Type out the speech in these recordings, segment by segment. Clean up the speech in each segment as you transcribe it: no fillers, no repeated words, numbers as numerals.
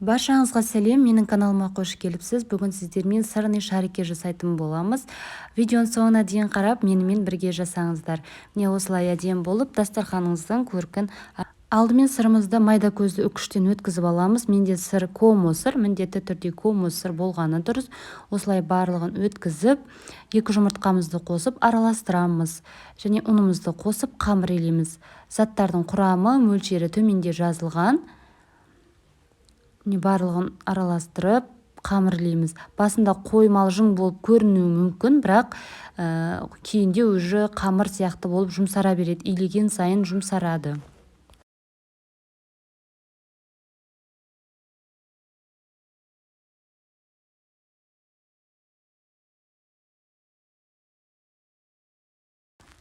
Баршаңызға сәлем, менің каналыма қош келіпсіз. Бүгін сіздермен сырный шарики жасайтын боламыз. Видеоның соңына дейін қарап, менімен бірге жасаңыздар. Міне, осылай әдемі болып дастарханыңыздың көркін. Алдымен сырымызды майда көзді үкіштен өткізіп аламыз. Менде сыр комо сыр, міндетті түрде комо сыр болғаны дұрыс. Осылай барлығын өткізіп, 2 жұмыртқамызды қосып араластырамыз және ұнымызды қосып қамыр илейміз. Заттардың құрамы, мөлшері төменде жазылған. Міне, барлығын араластырып қамыр илейміз. Басында қоймалжың болып көрінуі мүмкін, бірақ кейінде уже қамыр сияқты болып жұмсара береді, илеген сайын жұмсарады.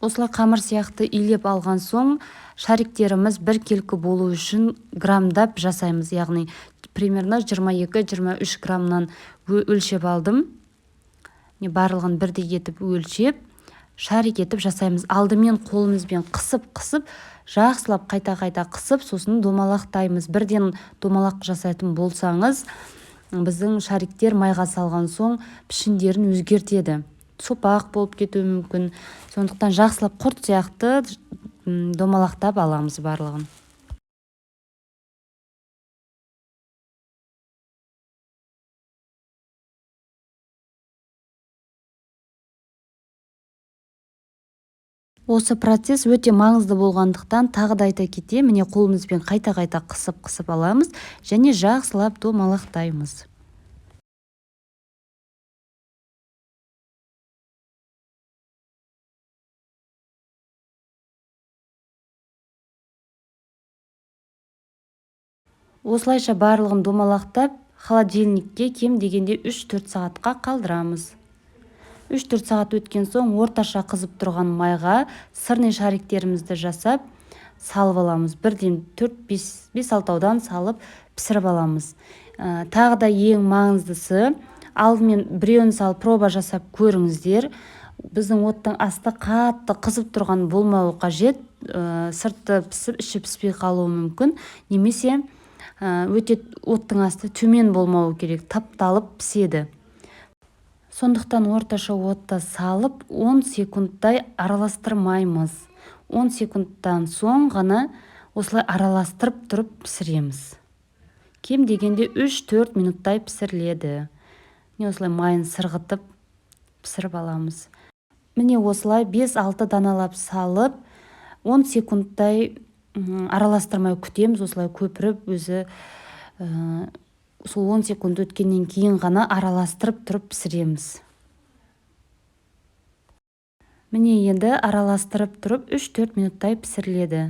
Осылай қамыр сияқты илеп алған соң, шариктеріміз біркелкі болу үшін граммдап жасаймыз, яғни примерно 22-23 граммнан өлшеп алдым. Міне, барлығын бірдей етіп өлшеп, шарик етіп жасаймыз. Алдымен қолымызбен қысып-қысып, жақсылап қайта-қайта қысып, сосын домалақтаймыз. Бірден домалақ жасайтын болсаңыз, біздің шариктер майға салған соң пішіндерін өзгертеді. Сопақ болып кетуі мүмкін. Сондықтан жақсылап құрт сияқты домалақтап аламыз барлығын. Осы процесс өте маңызды болғандықтан тағы да айта кетемін, міне, қолымызбен қайта-қайта қысып-қысып аламыз және жақсылап домалақтаймыз. Осылайша барлығын домалақтап, холодильникке кем дегенде 3-4 сағатқа қалдырамыз. 3-4 сағат өткен соң орташа қызып тұрған майға сырный шариктерімізді жасап салып аламыз. Бірден төрт, бес, бес алтаудан салып пісіріп аламыз. Тағы да ең маңыздысы, алдымен біреуін салып проба жасап көріңіздер. Біздің оттың асты қатты қызып тұрған болмауы қажет. Сырты пісіп, іші піспей қалуы мүмкін. Немесе өте оттың асты төмен болмауы керек, тапталып піседі. Сондықтан орташа отта салып 10 секундтай араластырмаймыз. 10 секундтан соң ғана осылай араластырып тұрып пісіреміз. Кем дегенде 3-4 минуттай пісіріледі. Міне, осылай майын сырғытып пісіріп аламыз. Міне, осылай 5-6 даналап салып 10 секундтай араластырмай күтеміз. Осылай көпіріп өзі, сол 10 секунд өткеннен кейін ғана араластырып тұрып пісіреміз. Міне, енді араластырып тұрып 3-4 минуттай пісіріледі.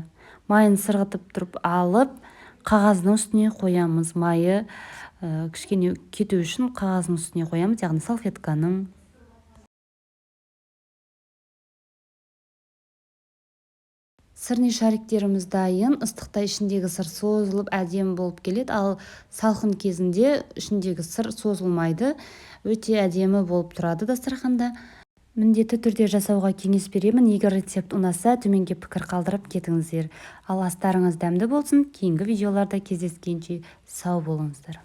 Майын сырғытып тұрып алып, қағаздың үстіне қоямыз. Майы кішкене кету үшін қағаздың үстіне қоямыз, яғни салфетканың. Сырный шариктеріміз дайын. Ыстықта ішіндегі сыр созылып әдемі болып келеді, ал салқын кезінде ішіндегі сыр созылмайды, өте әдемі болып тұрады дастарханда. Міндетті түрде жасауға кеңес беремін. Егер рецепт ұнаса, төменге пікір қалдырып кетіңіздер. Ал астарыңыз дәмді болсын. Кейінгі видеоларда кездескенше сау болыңыздар.